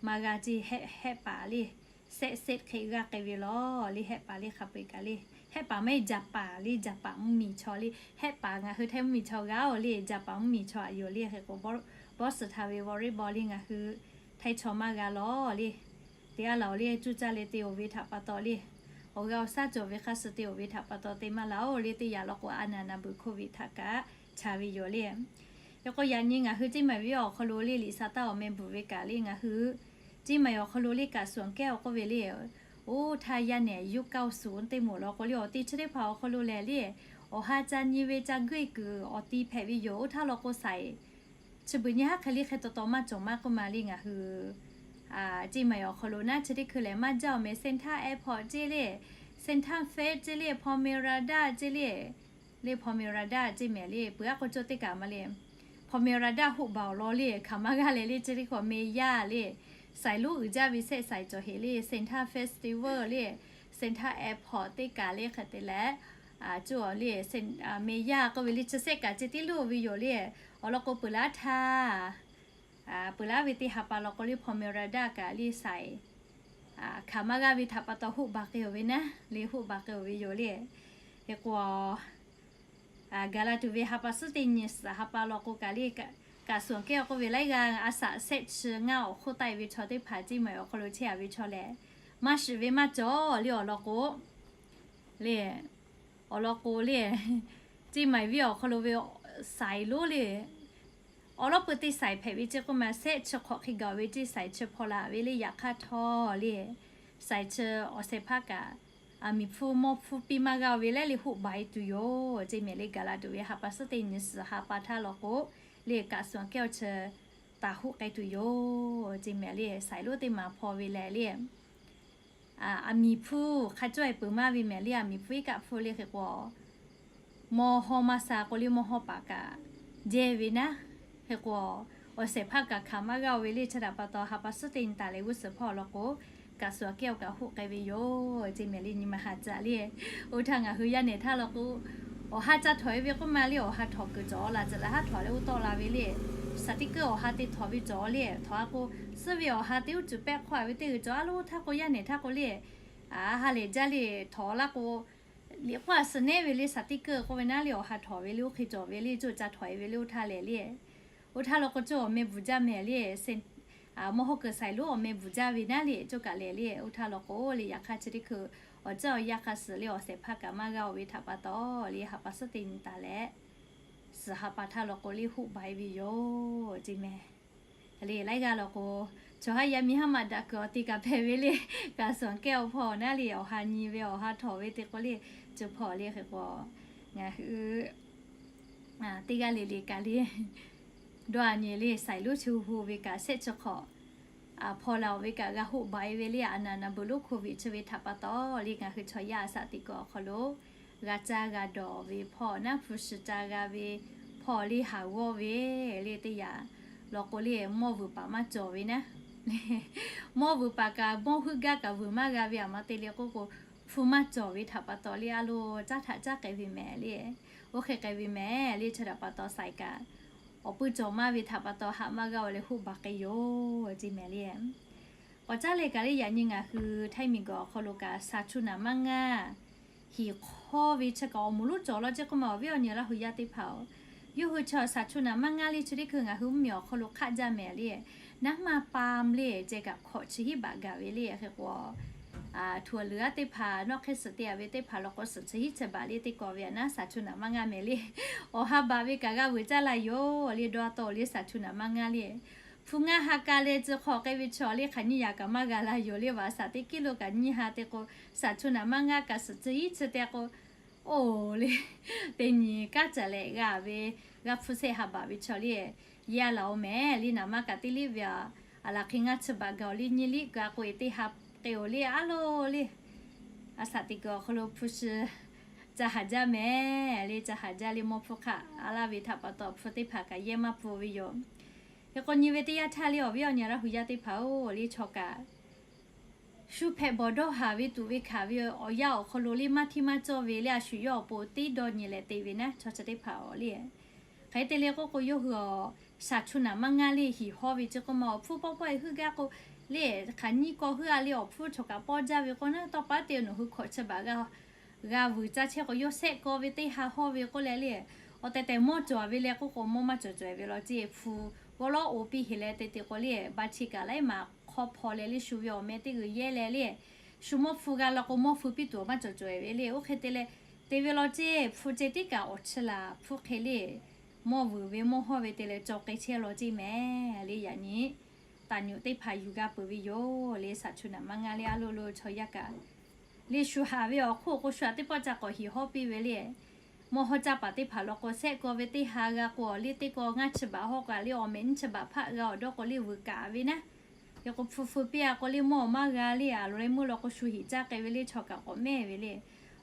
maˇ g'a ceˇ, hehˆ paˍ le, sehˆ sehˆ hk'e g'aˇ k'ai ve lawˬ le. Hehˆ paˍ le hk'a peu-eˬ kaꞈ le, hehˆ paˍ maˇ heˆ Jaˍpaˍ le, Jaˍpaˍ mvuhˇmiˬ chaw le, hehˆ paˍ ngaˬ hui Htaiˇ mvuhˇmiˬ chaw g'aˇ oˬ le, Jaˍpaˍ mvuhˇmiˬ chaw aꞈ yoˬ le. Hk'e k'o, bawˇ suhˍ htaꞈ ve volleyball le ngaˬ hui Htaiˇ chaw maˇ g'a lawˬ le. Te a laˬ oˬ le, cuˇ caˇ le te oˬ ve htaꞈ pa taw le, awˬ g'aˇ awˬ shaˉ cawˬ ve hk'a suh te oˬ ve htaꞈ pa taw te maˇ laˬ oˬ le. Teˇ yanˇ law k'o a naˍ naˍ beuꞈ โควิด htaꞈ kaꞈ cha ve yoˬ le. Hk'e k'o yaꞈ nyi ngaˬ hui Ceˇ Maiˍ venˇ awˬ hk'aw lo le liꞈ sa taˇ awˬ meh bvuhꞈ ve kaꞈ le ngaˬ hui Ceˇ Maiˍ awˬ hk'aw lo le kaꞈ suhˍ awˬ kehˉ awˬ k'oˆ ve le, oˇ htaˇ yaˇ nehˬ ยุคเก้าศูนย์ teˇ moˍ law k'o le awˬ te chi teˇ hpaˍ awˬ hk'aw lo lehˬ le, awˬ ha ca nyi ve ca guˇ kuiˬ awˬ ti hpehꞈ ve yoˬ. Oˇ htaˇ law k'o saiˍ chi beuꞈ nyi haˉ hk'e le hk'e taw taw maˇ cawˬ maˇ k'oˆ ma le ngaˬ hui Ceˇ Maiˍ awˬ hk'aw lo naˉ chi teˇ hkui lehˬ maˇ jaˇ awˬ meh Santa Airport ceˇ le, Santa Fe ceˇ le, Palmyra Dam ceˇ le, le Palmyra Dam ceˇ mehˍ le peuˬ aˉ k'o cawˇ teˇ kaꞈ ma le. Palmyra Dam hoˆ baˬ awˬ lawn le hkaˍ maˇ g'aˇ leh le chi teˇ hkui awˬ meh yaˇ le saiˍ lonˉ uiˍ jaˇ ve sehˆ saiˍ cawˬ heˍ le Santa Festival le, Santa Airport teˇ kaꞈ le hk'e te leh, cawˇ le meh yaˇ k'oˆ ve le chi sehˆ kaꞈ ceh tiˉ loˇ ve yoˬ le. Awˬ lawn k'o peuˬ laˉ htaˇ peuˬ laˉ ve teˇ ha pa law k'o le Palmyra Dam kaꞈ le saiˍ hkaˍ maˇ g'aˇ ve htaꞈ pa taw hoˆ baˬ k'ai oˬ ve naˉ le, hoˆ baˬ k'ai oˬ ve yoˬ le. Hk'e k'o, gaˬ la tuˬ ve ha pa suhˉ teˇ nyi suhˍ ha pa law k'o kaꞈ le, kaꞈ suhˍ awˬ kehˉ awˬ k'oˆ ve laiˉ g'aˇ a shaꞈ sehˆ chi ngaˇ awˬ hk'oˆ taˆ e ve chaw teˇ hpaˍ Ceˇ Maiˍ awˬ hk'aw lo chehˇ a ve chaw lehˬ, maˇ shiˍ ve maˇ cawˬ le awˬ lawn k'o le, awˬ lawn k'o le, Ceˇ Maiˍ venˇ awˬ hk'aw lo ve saiˍ lonˉ le, awˬ lawn peu teˇ saiˍ hpehꞈ ve ceˇ k'oˆ ma sehˆ chi hk'awꞈ hk'e gaˬ ve ceˇ saiˍ chi hpaw la ve le yaꞈ hk'aˇ htawˇ le, saiˍ chi awˬ shehˍ hpaˇ kaꞈ aˬ miˍ hpfuhˇ mawˇ hpfuhˇ piˇ maˇ g'a ve lehˬ le hoˆ baˬ e tuˬ yoˬ. Ceˇ mehˍ le gaˬ la tuˬ ve ha pa suhˉ teˇ nyi suhˍ ha pa htaˇ law k'o le kaꞈ suhˍ awˬ kehˉ awˬ chi taˍ hoˆ k'ai tuˬ yoˬ. Ceˇ mehˍ le saiˍ lonˉ teˇ maˍ hpaw ve lehˬ le, aˬ miˍ hpfuhˇ hk'a cawˇ e peuˬ maˇ ve mehˍ le aˬ miˍ hpfuhˇ iˉ kaˆ hpfuhˇ le hk'e k'o, mawˇ hawˇ maˇ sha k'o le mawˇ hawˇ paˍ kaꞈ jehˇ ve naˉ. Hk'e k'o, awˬ shehˍ hpaˇ kaꞈ hkanˍ maˇ g'a oˬ ve le chi htaꞈ pa taw ha pa suhˉ teˇ nyi taˍ leh g'uˇ suhˍ hpawˇ law k'o, kaꞈ suhˍ awˬ kehˉ awˬ kaꞈ hoˆ k'ai ve yoˬ. Ceˇ mehˍ le nyi ma haꞈ caꞈ le. Oˇ htaˇ ngaˬ hui yaˇ nehˬ htaˇ law k'o, awˬ ha ca htawnˍ e ve k'oˆ ma le awˬ ha htawnˍ kuiˬ cawˬ la tcuhꞈ la haˉ htawnˍ le oˇ tawˆ la ve le, saˍ tiˆ kuiˉ awˬ ha te htawnˍ ve cawˬ le htawnˍ a k'o, suhˉ ve awˬ ha te uˉ cuˬ pehˆ hk'awˇ a ve teˇ g'uiˬ cawˬ a lo htaˇ k'o yaˇ nehˬ htaˇ k'o le, ha lehˬ jaˇ le htawnˍ laˇ k'o, liꞈ k'oˆ a suh nehˉ ve le saˍ tiˆ kuiˉ k'oˆ ve naˉ le awˬ ha htawnˍ ve le oˇ hk'e cawˬ ve le coˇ ca htawnˍ e ve le oˇ htaˇ lehˬ le, oˇ htaˇ law k'o coˇ awˬ meh bvuhˬ jaˇ mehˍ le, mawˇ hawˇ kuiˬ saiˍ lonˉ awˬ meh bvuhˬ jaˇ ve naˉ le coˇ kaꞈ lehˬ le. Oˇ htaˇ law k'o le yaꞈ hk'aˇ chi teˇ hkui awˬ ceuˬ awˬ yanˇ hk'a suhˍ le awˬ shehˍ hpaˇ kaꞈ maˇ g'a oˬ ve htaꞈ pa taw le ha pa suhˉ teˇ nyi taˍ leh, suhˍ ha pa htaˇ law k'o le hoˆ baˬ e ve yoˬ. Ceˇ mehˍ le laiˉ g'aˇ law k'o, chaw haˉ yaˇ miˇ haˉ maꞈ daꞈ kuiˬ awˬ te kaꞈ hpehꞈ ve le, kaꞈ suhˍ awˬ kehˉ awˬ hpawˇ naˉ le awˬ ha nyi ve awˬ ha htawnˍ ve te k'o le, coˇ hpawˇ le hk'e k'o, ngaˬ hui teˇ g'aˇ le le kaꞈ le dawˇ a nyi le saiˍ lonˉ chi hu ve kaꞈ shehˆ chi hk'awꞈ hpaw la oˬ ve kaꞈ g'a hoˆ baˬ e ve le. A naˍ naˍ beuꞈ lonˉ โควิด chi ve htaꞈ pa taw le ngaˬ hui chaw yaˇ a shaꞈ teꞈ kuiˬ awˬ hk'aw lo g'a caˇ g'a dawˬ ve hpawˇ naˉ, hpu shi ca g'a ve hpawˇ le haˍ g'awˇ ve le teˇ yanˇ law k'o le, mawˇ vuiˬ paˍ maˇ cawˬ ve naˉ. Mawˇ vuiˬ paˍ kaꞈ mawˇ heuˆ gaˇ kaꞈ vuiˬ maˇ g'a ve aˬ ma te le k'oˆ k'o, hpu maˇ cawˬ ve htaꞈ pa taw le a loˍ caˉ htaꞈ caˉ k'ai ve mehˍ le. Oˇ hk'e k'ai ve mehˍ le, chi htaꞈ pa taw saiˍ kaꞈ awˬ puiˇ cawˬ maˇ ve htaꞈ pa taw haꞈ maˇ g'a-o leh hoˆ baˬ k'ai yoˬ ceˇ mehˍ le. K'awꞈ caˉ leh kaꞈ le yaꞈ nyi ngaˬ hui Htaiˇ miˬguiˬ awˬ hk'aw lo kaꞈ saˍ chu naˍ maˇ ngaˇ hiˍ hk'awˇ ve chi kaꞈ awˬ moˍ lonˉ cawˬ law ceˇ k'oˆ ma awˬ viˉ awˬ nyi Laˇ hu yaˇ teˇ hpaˍ-oˬ, yawˇ hui chaw saˍ chu naˍ maˇ ngaˇ le chi teˇ hkui ngaˬ hui mvuhˇ miˬ awˬ hk'aw lo hk'aˆ jaˇ mehˍ le. Naˉ maˇ pa le ceh kaꞈ hkawꞈ chi hiˉ baꞈ gaˬ ve le. Hk'e k'o, htu awˬ leuˬ aˉ teˇ hpaˍ nawˉ hk'e suhˍ te a ve teˇ hpaˍ law k'o suhˍ chi hiˉ chi baꞈ le teˇ kaw ve aꞈ naˉ saˍ chu naˍ maˇ ngaˇ mehˍ le. Awˬ ha baꞈ ve kaꞈ g'a vuiˬ caˇ la yoˬ le, dawˇ tawˆ le saˍ chu naˍ maˇ ngaˇ le. Hpu ngaˇ ha ka leh tcuh hk'aw k'ai ve chaw le hk'aˬ nyiˇ yaꞈ kaꞈ maˇ g'a la yoˬ le, vaꞈ saˍ teˇ kiˉ lo kaꞈ nyiˇ ha te k'o, saˍ chu naˍ maˇ ngaˇ kaꞈ suhˍ chi hiˉ chi te k'o, oˬ le, teˇ nyi kanˉ caˬ leh g'a ve, g'a hpu shehˆ ha baꞈ ve chaw le, yaˇ laˬ-oˬ mehˍ le, naˍ maˇ kaꞈ teˇ liˇ ve aꞈ, aˬ laˬ hk'e ngaˇ chi baꞈ gaˬ-oˬ le, nyiˇ liˇ gaˬ k'o e teˇ ha k'ai-oˬ le, aˉ loˬ le. A saˍ teˇ kuiˬ awˬ hk'aw lo hpu shi ca haˍ jaˇ mehˍ le, ca haˍ jaˇ le, mawˇ hpfuhˇ hk'aˆ a laˇ ve htaꞈ pa taw hpu teˇ hpaˍ kaꞈ yehˇ maˇ pfuhˇ ve yoˬ. Hk'e k'o nyi ve teˇ yanˇ htaˇ le awˬ viˉ awˬ nyi Laˇ hu yaˇ teˇ hpaˍ-oˬ le, chaw kaꞈ shu hpehꞈ bawˬ dawˇ haˍ ve tuꞈ ve hkanˍ ve awˬ yanˇ awˬ hk'aw lo le maˇ htiˇ maˇ cawˇ ve le, a shu yawˇ awˬ pon teˇ dawˇ nyi leh te ve naˉ chaw chi teˇ hpaˍ-oˬ le. Hk'e te le k'oˆ k'o yawˇ hui awˬ saˍ chu naˍ maˇ ngaˇ le hiˍ hawˇ ve ceˇ k'oˆ ma awˬ hpfuhˇ pawˆ pawˆ e heuˆ gaˇ k'o le, hk'aˬ nyiˇ kaw heuˆ a le awˬ hpfuhˇ chaw kaꞈ pawˇ jaˇ ve k'o naˉ, tawˇ paˉ te nawˬ hui hkawꞈ chi baꞈ g'a g'a vuiˬ caˇ chehˇ k'o yawˇ shehˆ kaw ve teˇ ha hawˇ ve k'oˆ leh le, awˬ tehˬ tehˬ mawˇ cawˬ ve le k'oˆ k'o mawˇ maˇ cawˬ cawˬ ve law ceˇ, hpu g'awˇ lawˉ oˇ piˇ heˍ leh te te k'o le, ba chi kaꞈ laiˉ maˍ hk'awˇ hpaw leh le shu ve awˬ meh teˇ g'uiˬ yehˇ leh le, shu mawˇ hpu g'a law k'o mawˇ hpu piˇ tuˬ maˇ cawˬ cawˬ ve le. Oˇ hk'e te leh te ve law ceˇ, hpu ceh tiˉ kaꞈ awˬ chi laˬ hpfuhˇ hk'e le, mawˇ vuiˬ ve mawˇ hawˇ ve te leh cawˬ k'ai chehˇ law ceˇ mehˍ le. Yaꞈ nyi taˍ nyuꞈ teˇ hpaˍ yuˬ g'a peuˬ ve yoˬ le, saˍ chu naˍ maˇ ngaˇ le a loˬ lo chaw yaˇ kaꞈ le shu haꞈ ve awˬ hk'oˆ k'o shu haꞈ teˇ pawˆ ca k'awꞈ hiˍ hawˇ piˇ ve le. Mawˇ hawˇ caˇ paˍ teˇ hpaˍ law k'o shehˆ kaw ve teˇ ha g'a k'o le, teˇ kaw ngaˇ chi baꞈ hawˇ kaꞈ le awˬ meh nyiˇ chi baꞈ hpaˆ g'a awˬ dawˇ k'o le vuiˬ kaꞈ ve naˉ. Hk'e k'o hpu feu piˇ a k'o le mawˇ maˇ g'a le, a loˬ leh meuˇ law k'o shu hiˍ caˇ k'ai ve le, chaw kaꞈ k'awꞈ mehˇ ve le.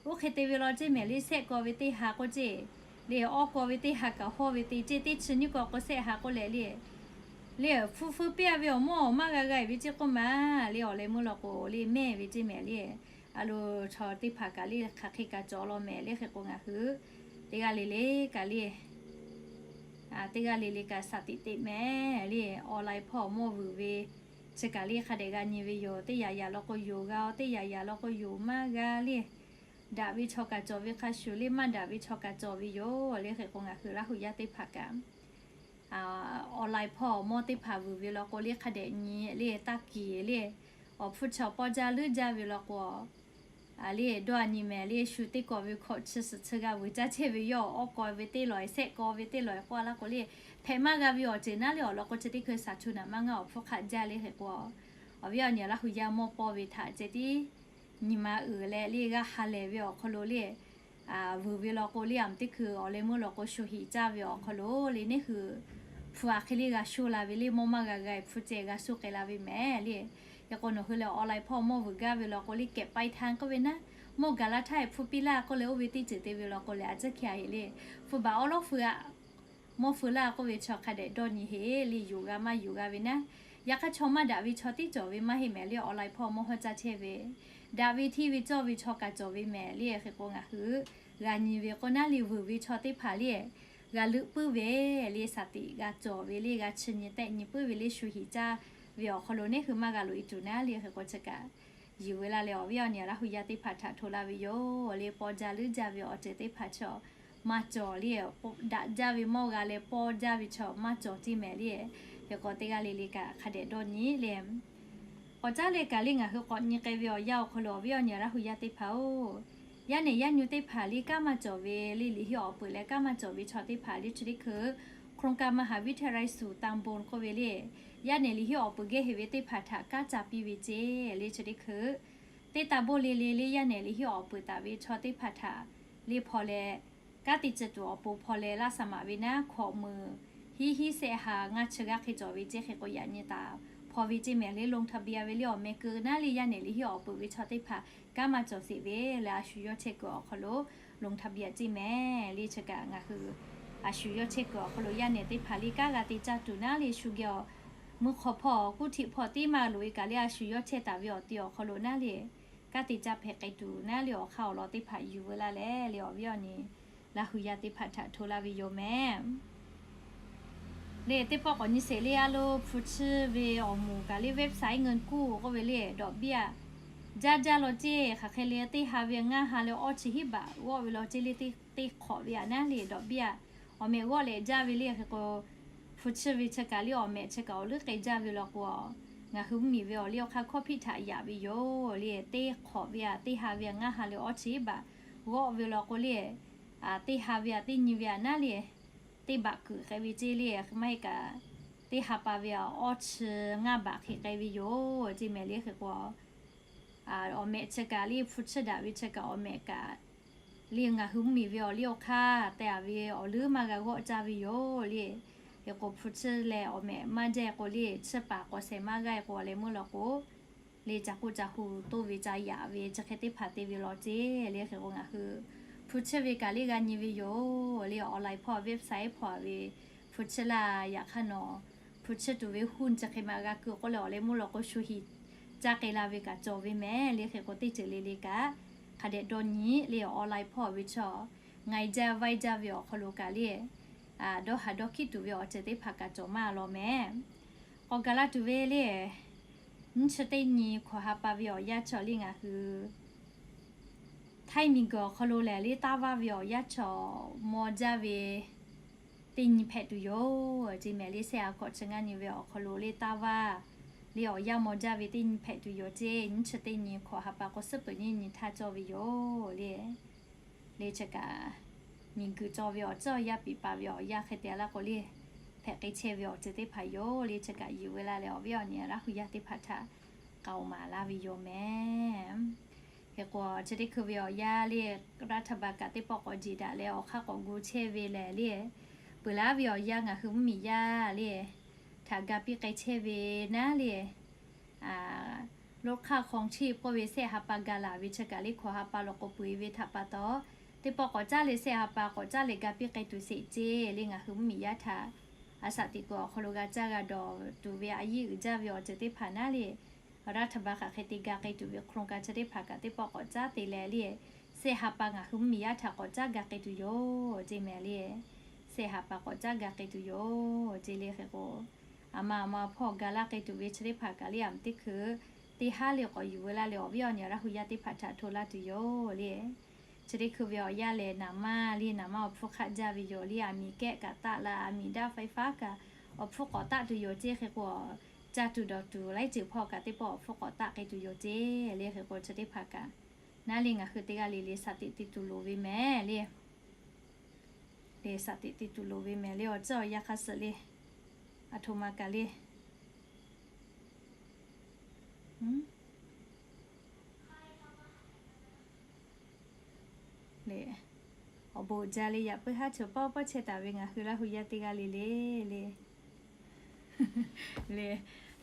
Oˇ hk'e te ve law ceˇ mehˍ le, shehˆ kaw ve teˇ ha k'oˆ ceˇ le, awˇ kaw ve teˇ ha kaꞈ hawˇ ve te ceˇ, teˇ chi nyiˇ kaw k'o shehˆ ha k'oˆ leh le, le hpu feu piˇ a ve awˬ mawˇ maˇ g'a g'a ve ceˇ k'oˆ ma le, awˬ leh meuˇ law k'o le mehˇ ve ceˇ mehˍ le. A loˬ chaw teˇ hpaˍ kaꞈ le hk'aˬ hk'e kaꞈ cawˬ law mehˍ le. Hk'e k'o ngaˬ hui teˇ g'aˇ le le kaꞈ le teˇ g'aˇ le le kaꞈ saˍ tiꞈ teꞈ mehˍ le, online hpawˇ mawˇ vuiˬ ve chi kaꞈ le hk'a dehꞈ g'a nyi ve yoˬ. Teˇ yaꞈ yaꞈ law k'o yoˬ g'a-o, teˇ yaꞈ yaꞈ law k'o yoˬ maˇ g'a le. Daꞈ ve chaw kaꞈ cawˬ ve hk'a shuˍ le, maˇ daꞈ ve chaw kaꞈ cawˬ ve yoˬ le. Hk'e k'o ngaˬ hui Laˇ hu yaˇ teˇ hpaˍ kaꞈ online hpawˇ mawˇ teˇ hpaˍ vuiˬ ve law k'o le hk'a dehꞈ nyi le, taˇ kiˬ le, awˬ hpfuhˇ chaw pawˇ jaˇ leuˉ jaˇ ve law k'o le dawˇ a nyi mehˍ le, shu teˇ kaw ve hkawꞈ chi suhˍ chi g'a vuiˬ caˇ chehˇ ve yawˇ awˇ kaw ve teˇ lawˬ, shehˆ kaw ve teˇ lawˬ k'oˆ a laˇ k'o le, hpehꞈ maˇ g'a ve awˬ ceuˬ naˉ le awˬ lawn k'o chi teˇ hkui saˍ chu naˍ maˇ ngaˇ awˬ hpfuhˇ hk'aˆ jaˇ le. Hk'e k'o awˬ viˉ awˬ nyi Laˇ hu yaˇ mawˇ pawˇ ve htaꞈ ceh tiˉ nyi ma uiˍ leh le g'a ha lehˬ ve awˬ hk'aw lo le vuiˬ ve law k'o le, aˬ teˇ hkui awˬ leh meuˇ law k'o shu hiˍ caˇ ve awˬ hk'aw lo le neˇ hui hpu aˬ hk'e le g'a shoˇ la ve le, mawˇ maˇ g'a g'a hpu ceh g'a shoˇ k'ai la ve mehˍ le. Hk'e k'o nawˬ hui lehˬ online hpawˇ mawˇ vuiˬ gaˇ ve law k'o le kehˬ pai htaˇ k'oˆ ve naˉ, mawˇ gaˬ la htaˇ hpfuhˇ piˇ laˇ k'oˆ leh oˇ ve teˇ ceuˬ te ve law k'o lehˬ a ciˉ hkeh a heˍ le, hpu baˬ awˉ lawˉ feu a mawˇ feu laˇ k'oˆ ve chaw hk'a dehꞈ dawˇ nyi heˍ le, yonˍ g'a maˇ yonˍ g'a ve naˉ. Yaꞈ hk'aˇ chaw maˇ daꞈ ve chaw tiˉ cawˬ ve maˇ heˆ mehˍ le, online hpawˇ mawˇ hawˇ caˇ chehˇ ve daꞈ ve hteˇ ve cawˇ ve chaw kaꞈ cawˬ ve mehˍ le. Hk'e k'o ngaˬ hui g'a nyi ve k'o naˉ le vuiˬ ve chaw teˇ hpaˍ le g'a leuˆ puiˉ ve le, saˍ tiꞈ g'a cawˬ ve le, g'a chi nyi tehˆ nyi puiˉ ve le, shu hiˍ caˇ ve awˬ hk'aw lo neˇ hui maˇ g'a loꞈ e tuˬ naˉ le. Hk'e k'o chi kaꞈ yuˬ ve laˇ leh awˬ viˉ awˬ nyi Laˇ hu yaˇ teˇ hpaˍ htaꞈ hto laˇ ve yoˬ le. Pawˇ jaˇ leuˉ jaˇ ve awˬ ceuˬ teˇ hpaˍ chaw maˇ cawˬ le, daꞈ jaˇ ve mawˇ g'a leh pawˇ jaˇ ve chaw maˇ cawˬ tiˇ mehˍ le. Hk'e k'o teˇ g'aˇ le le kaꞈ hk'a dehꞈ dawˇ nyi le. K'awꞈ caˉ leh kaꞈ le ngaˬ hui k'awꞈ nyi k'ai ve awˬ yanˇ awˬ hk'aw lo awˬ viˉ awˬ nyi Laˇ hu yaˇ teˇ hpaˍ-oˬ, yaˇ nehˬ yaˇ nyu teˇ hpaˍ le kanˉ maˇ cawˬ ve le, liꞈ heˆ awˬ peuˬ leh kanˉ maˇ cawˬ ve chaw teˇ hpaˍ le chi teˇ hkui โครงการมหาวิทยาลัยสู่ตำบล k'oˆ ve le, yaˇ nehˬ liꞈ heˆ awˬ peuˬ gehˇ heˆ ve teˇ hpaˍ htaꞈ kanˉ ca piˇ ve ceˇ le chi teˇ hkui teˇ taˇ boˇ le le le yaˇ nehˬ liꞈ heˆ awˬ peuˬ taˍ ve chaw teˇ hpaˍ htaꞈ le hpaw leh kanˉ te ci tuˬ awˬ pon hpaw leh laˇ shaˍ maꞈ ve naˉ hkawꞈ meuˍ hiˉ hiˉ shehˆ ha ngaˇ chi g'aˇ hk'e cawˬ ve ceˇ. Hk'e k'o yaꞈ nyi taˍ hpaw ve ceˇ mehˍ le, ลงทะเบียน ve le awˬ meh keu naˉ le yaˇ nehˬ liꞈ heˆ awˬ peuˬ ve chaw teˇ hpaˍ kanˉ maˇ cawˬ sheˍ ve le, a shu yawˇ chehˇ kuiˬ awˬ hk'aw lo ลงทะเบียน ceˇ mehˍ le. Chi kaꞈ ngaˬ hui a shu yawˇ chehˇ kuiˬ awˬ hk'aw lo yaˇ nehˬ teˇ hpaˍ le kanˉ g'a te caˇ tuˬ naˉ le, shu geh awˬ meuˇ hk'aw hpawˇ kuˇ htiꞈ hpawˇ teˇ maˇ loꞈ e kaꞈ le a shu yawˇ chehˇ taˍ ve awˬ ti awˬ hk'aw lo naˉ le, kanˉ te caˇ hpehꞈ k'ai tuˬ naˉ le, awˬ hk'aˇ awˬ lawn teˇ hpaˍ yuˬ veu laˇ leh le, awˬ viˉ awˬ nyi Laˇ hu yaˇ teˇ hpaˍ htaꞈ hto laˇ ve yoˬ mehˍ. Le teˇ pawˆ k'awꞈ nyi sheˍ le, a lo hpu chiˇ ve awˬ moˍ kaꞈ le website เงินกู้ k'oˆ ve le, dawꞈ biˇ a jaˇ jaˇ law ceˇ. Hk'aˬ hk'e le teˇ ha ve ngaˇ ha leh awˇ chi hiˉ baꞈ g'awˆ ve law ceˇ le, teˇ hk'awꞈ ve aꞈ naˉ le dawꞈ biˇ a awˬ mehꞈ g'awˆ leh jaˇ ve le. Hk'e k'o, hpu chiˇ ve chi kaꞈ le awˬ mehꞈ chi kaꞈ awˬ leuˉ k'ai jaˇ ve law k'o, ngaˬ hui mvuhˇmiˬ ve awˬ liˇ awˬ hk'aˇ hkawˇ hpiˆ htaꞈ yaꞈ ve yoˬ le. Teˇ hk'awꞈ ve aꞈ teˇ ha ve aꞈ ngaˇ ha leh awˇ chi hiˉ baꞈ g'awˆ ve law k'o le, teˇ ha ve aꞈ teˇ nyi ve aꞈ naˉ le teˇ baꞈ kuiˬ k'ai ve ceˇ le. Hk'e maˇ heˆ kaꞈ, teˇ ha pa ve aꞈ awˇ chi ngaˇ baꞈ hk'e k'ai ve yoˬ ceˇ mehˍ le. Hk'e k'o, awˬ mehꞈ chi kaꞈ le hpu chiˇ daꞈ ve chi kaꞈ awˬ mehꞈ kaꞈ le ngaˬ hui mvuhˇmiˬ ve awˬ liˇ awˬ hk'aˇ te a ve awˬ leuˉ maˇ g'a g'awˆ caˇ ve yoˬ le. Hk'e k'o, hpu chiˇ leh awˬ mehꞈ maˇ jaˇ k'o le, chiˇ paˍ k'awꞈ shehˍ maˇ g'aˇ k'o, awˬ leh meuˇ law k'o le ca k'oˆ ca hu toˇ ve ca yaꞈ ve chi hk'e teˇ hpaˍ te ve law ceˇ le. Hk'e k'o, ngaˬ hui hpu chiˇ ve kaꞈ le g'a nyi ve yoˬ le. Online hpawˇ website hpawˇ ve hpu chiˇ laˇ. Yaꞈ hk'aˇ nawˬ hpu chiˇ tuˬ ve หุ้น chi hk'e maˇ g'a keu k'oˆ leh, awˬ leh meuˇ law k'o shu hiˍ caˇ k'ai la ve kaꞈ cawˬ ve mehˍ le. Hk'e k'o, teˇ ceuˬ le le kaꞈ hk'a dehꞈ dawˇ nyi le, online hpawˇ ve chaw ไง jaˇ ไว jaˇ ve awˬ hk'aw lo kaꞈ le, dawˇ haˍ dawˇ hkiˉ tuˬ ve awˬ ceuˬ teˇ hpaˍ kaꞈ cawˬ maˇ law mehˍ. K'awꞈ gaˬ la tuˬ ve le, nyiˇ chi teˇ nyi hkawꞈ ha pa ve awˬ yanˇ chaw le ngaˬ hui Htaiˇ miˬguiˬ awˬ hk'aw lo lehˬ le, taˇ vaˇ ve awˬ yanˇ chaw maw jaˇ ve teˇ nyi hpehꞈ tuˬ yoˬ ceˇ mehˍ le. Shehˆ ha hkawꞈ chi ngaˇ nyi ve awˬ hk'aw lo le taˇ vaˇ le awˬ yanˇ maw jaˇ ve teˇ nyi hpehꞈ tuˬ yoˬ ceˇ. Nyiˇ chi teˇ nyi hkawꞈ ha pa k'o suhˉ peuˬ nyiˇ nyi htaˇ cawˇ ve yoˬ le. Le chi kaꞈ miˬguiˬ cawˬ ve awˬ ceuˬ awˬ yanˇ piˍ pa ve awˬ yanˇ hk'e te laˇ k'o le, hpehꞈ k'ai chehˇ ve awˬ ceuˬ teˇ hpaˍ yoˬ le. Chi kaꞈ yuˬ ve laˇ leh awˬ viˉ awˬ nyi Laˇ hu yaˇ teˇ hpaˍ htaꞈ k'aoˍ maˍ laˇ ve yoˬ mehˍ. Hk'e k'o, chi teˇ hkui ve awˬ yanˇ le, รัฐบาล kaꞈ teˇ pawˆ k'awꞈ jeˬ daꞈ leh awˬ hk'aˇ k'awꞈ gu chehˇ ve lehˬ le, peuˬ laˇ ve awˬ yanˇ ngaˬ hui mvuhˇmiˬ yaˇ le htaꞈ ga piˇ k'ai chehˇ ve naˉ le, ลดค่าครองชีพ k'oˆ ve shehˆ ha pa ga laˬ ve chi kaꞈ le hkawꞈ ha pa law k'o peu eˬ ve htaꞈ pa taw, teˇ pawˆ k'awꞈ caˉ leh shehˆ ha pa k'awꞈ caˉ leh ga piˇ k'ai tuˬ sheˍ ceˇ le. Ngaˬ hui mvuhˇmiˬ yaˇ htaꞈ a shaꞈ teꞈ kuiˬ awˬ hk'aw lo g'a caˇ g'a dawˬ tuˬ ve a yiˇ uiˍ jaˇ ve awˬ ceuˬ teˇ hpaˍ naˉ le, รัฐบาล hk'aˬ hk'e te ga k'ai tuˬ ve โครงการ chi teˇ hpaˍ kaꞈ teˇ pawˆ k'awꞈ caˉ te leh le, shehˆ ha pa ngaˬ hui mvuhˇmiˬ yaˇ htaꞈ k'awꞈ caˉ ga k'ai tuˬ yoˬ ceˇ mehˍ le. Shehˆ ha pa k'awꞈ caˉ ga k'ai tuˬ yoˬ ceˇ le. Hk'e k'o, aˬ ma aˬ ma hpawˇ ga laˇ k'ai tuˬ ve chi teˇ hpaˍ kaꞈ le, aˬ miˍ teˇ hkui teˇ haˉ le k'awꞈ yuˬ veu laˇ leh awˬ viˉ awˬ nyi Laˇ hu yaˇ teˇ hpaˍ htaꞈ hto laˇ tuˬ yoˬ le. Chi teˇ hkui ve awˬ yanˇ lehˬ, naˍ manˇ le naˍ manˇ awˬ hpfuhˇ hk'aˆ jaˇ ve yoˬ le. Aˬ miˍ kehˆ kaꞈ taˆ la, aˬ miˍ daꞈ ไฟฟ้า kaꞈ awˬ hpfuhˇ k'awꞈ taˆ tuˬ yoˬ ceˇ. Hk'e k'o, caˇ tuˬ dawˬ tuˬ laiˉ ceuˬ hpawˇ kaꞈ teˇ pawˆ awˬ hpfuhˇ k'awꞈ taˆ k'ai tuˬ yoˬ ceˇ le. Hk'e k'o, chi teˇ hpaˍ kaꞈ naˉ le ngaˬ hui teˇ g'aˇ le le shaˍ teꞈ te tuˬ loˍ ve mehˍ le. Le shaˍ teꞈ te tuˬ loˍ ve mehˍ le, awˬ ceuˬ awˬ yanˇ hk'a suh le, aˬ htoꞈ ma kaꞈ le le, awˬ bon uiˍ jaˇ le. Yaꞈ puiˉ haˉ chaw pawˆ pawˆ chehˇ taˍ ve ngaˬ hui Laˇ hu yaˇ teˇ g'aˇ le le le, le,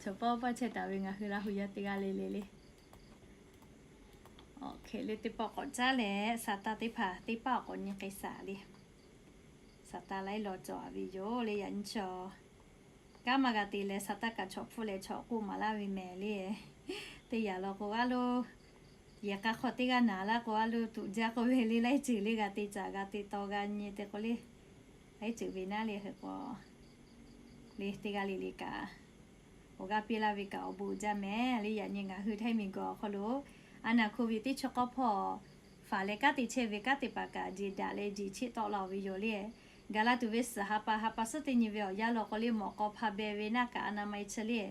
chaw pawˆ pawˆ chehˇ taˍ ve ngaˬ hui Laˇ hu yaˇ teˇ g'aˇ le le le. Awˬ hk'e le teˇ pawˆ k'awꞈ caˉ leh, shaˍ taˇ teˇ hpaˍ teˇ paˆ awˬ k'awꞈ nyi k'ai shaˍ le. Shaˍ taˇ laiˉ law cawˬ a ve yoˬ le. Yaꞈ nyi chaw kanˉ maˇ g'a te leh, shaˍ taˇ kaꞈ chaw hpfuhˇ leh chaw k'oˆ maˍ laˇ ve mehˍ le. Teˇ yanˇ law k'o a lo, yehˬ k'a hk'aw teˇ g'aˇ naˍ laˇ k'o a lo, tuꞈ jaˇ k'oˆ ve le, laiˉ ceuˬ le g'a te caˍ g'a te taw g'a nyi te k'o le, laiˉ ceuˬ ve naˉ le. Hk'e k'o, le teˇ g'aˇ le le kaꞈ awˬ g'aˇ piˇ laˇ ve kaꞈ awˬ bon uiˍ jaˇ mehˍ le. Yaꞈ nyi ngaˬ hui Htaiˇ miˬguiˬ awˬ hk'aw lo a naˍ โควิด teˇ chi k'awˇ hpawˇ faˍ leh kanˉ te chehˇ ve kanˉ te paˍ kaꞈ jeˬ daꞈ leh jeˬ cheˆ tawˆ la ve yoˬ le. Gaˬ la tuˬ ve suhˍ ha pa ha pa suhˉ teˇ nyi ve awˬ yanˇ law k'o le, mawꞈ k'aw hpa beh ve naˆ kaꞈ a na ma e chi le,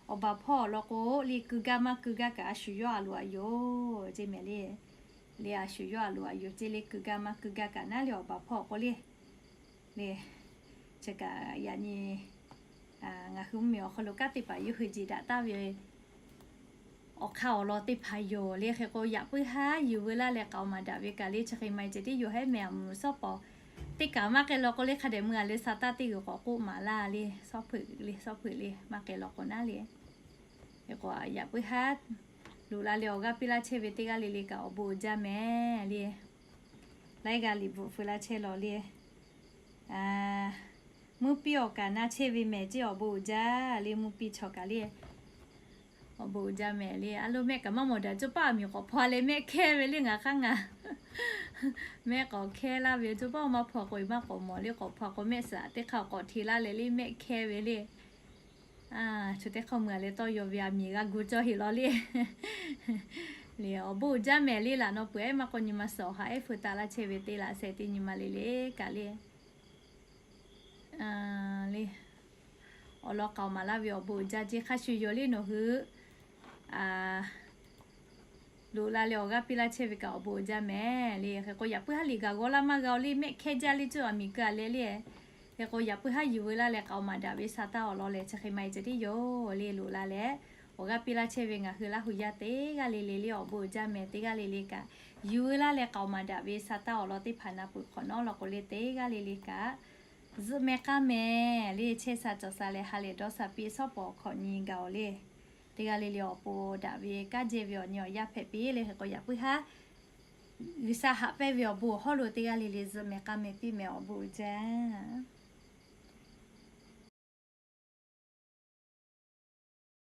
awˬ baˬ hpawˇ awˬ lawn k'o le, keu gaˇ maˇ keu gaˇ kaꞈ a shu yawˇ a loˍ a yoˬ ceˇ mehˍ le. Le a shu yawˇ a loˍ a yoˬ ceˇ le, keu gaˇ maˇ keu gaˇ kaꞈ naˉ le awˬ baˬ hpawˇ k'o le. Le, chi kaꞈ yaꞈ nyi ngaˬ hui mvuhˇmiˬ awˬ hk'aw lo kanˉ te paˍ yawˇ hui jeˬ daꞈ taˍ ve awˬ hk'aˇ awˬ lawn teˇ hpaˍ yoˬ le. Hk'e k'o, yaꞈ puiˉ haˉ yuˬ veu laˇ leh k'aoˍ maˍ daꞈ ve kaꞈ le, chi hk'e maˇ heˆ ceh tiˉ yoˬ hehˉ mehˍ. A mvuhˬ suhˉ pawˍ teˇ kaꞈ maˇ k'ai law k'o le, hk'a dehꞈ meuˇ a le shaˍ taˇ teˇ g'uiˬ k'awꞈ k'oˆ maˍ laˇ le, suhˉ hpeuꞈ le, suhˉ hpeuꞈ le, maˇ k'ai law k'o naˉ le. Hk'e k'o, yaꞈ puiˉ haˉ loꞈ la leh awˬ g'aˇ piˇ laˇ chehˇ ve teˇ g'aˇ le le kaꞈ awˬ bon uiˍ jaˇ mehˍ le. Laiˉ g'a liꞈ bvuhꞈ feu laˇ chehˇ lawˬ le. Mvuhˇ piˇ awˬ kaˍ na chehˇ ve mehˍ ceˇ awˬ bon uiˍ jaˇ le, mvuhˇ piˇ chaw kaꞈ le. Awˬ bon uiˍ jaˇ mehˍ le. A lo mehˆ kaꞈ maˇ mawˬ daꞈ, co paˆ aˬ miˍ k'awꞈ hpaw leh mehˆ hkehˇ ve le ngaˬ hk'aˇ ngaˬ. Mehˆ k'awꞈ hkehˇ laˇ ve, co paˆ maˇ hpaw k'o maˇ k'awꞈ mawˬ le, k'awꞈ hpaw k'o mehˆ suhˍ teˇ hk'aˇ k'awꞈ hte laˇ leh le mehˆ hkehˇ ve le. Chi teˇ hk'awꞈ meuˬ a leh tawˇ yaw ve aˬ miˍ g'a gu cawˇ heˍ lawˬ le. Le awˬ bon uiˍ jaˇ mehˍ le laꞈ naw peuˬ ehˉ maˇ k'o nyi ma suhˍ awˬ ha ehˉ feu taˍ laˇ chehˇ ve teˇ laꞈ sheh teˇ nyi ma le le kaꞈ le. Le awˬ lawn k'aoˍ maˍ laˇ ve awˬ bon uiˍ jaˇ ceˇ hk'a shuˍ yoˬ le nawˬ hui loꞈ la leh awˬ g'aˇ piˇ laˇ chehˇ ve kaꞈ awˬ bon uiˍ jaˇ mehˍ le. Hk'e k'o yaꞈ puiˉ haˉ liꞈ gaˬ g'awˇ laˇ maˇ g'a-o le, mehˆ hkehˇ jaˇ le ceuˬ aˬ miˍ keu a leh le. Hk'e k'o yaꞈ puiˉ haˉ yuˬ veu laˇ leh k'aoˍ maˍ daꞈ ve sa taˇ awˬ lawn lehˬ chi hk'e maˇ heˆ ceh tiˉ yoˬ le. Loꞈ la leh awˬ g'aˇ piˇ laˇ chehˇ ve ngaˬ hui Laˇ hu yaˇ teˇ g'aˇ le le le awˬ bon uiˍ jaˇ mehˍ teˇ g'aˇ le le kaꞈ yuˬ veu laˇ leh k'aoˍ maˍ daꞈ ve sa taˇ awˬ lawn teˇ hpaˍ na peuˬ hk'awꞈ nawˉ law k'o le teˇ g'aˇ le le kaꞈ zuhꞈ mehˍ k'aˇ mehˍ le chehˇ sha cawˬ sha leh ha lehˬ dawˇ sha piˇ shawˉ pawˍ hk'awꞈ nyi gaˬ-oˬ le. Teˇ g'aˇ le le awˬ pon daꞈ ve kanˉ jehˇ ve awˬ nyi awˬ yaˇ hpehꞈ piˇ le. Hk'e k'o yaꞈ puiˉ haˉ G'uiˬsha haꞈ pehnˇ ve awˬ bon awˬ hawˉ lo teˇ g'aˇ le le zuhꞈ mehˍ k'aˇ mehˍ piˇ mehˍ awˬ bon uiˍ jaˇ.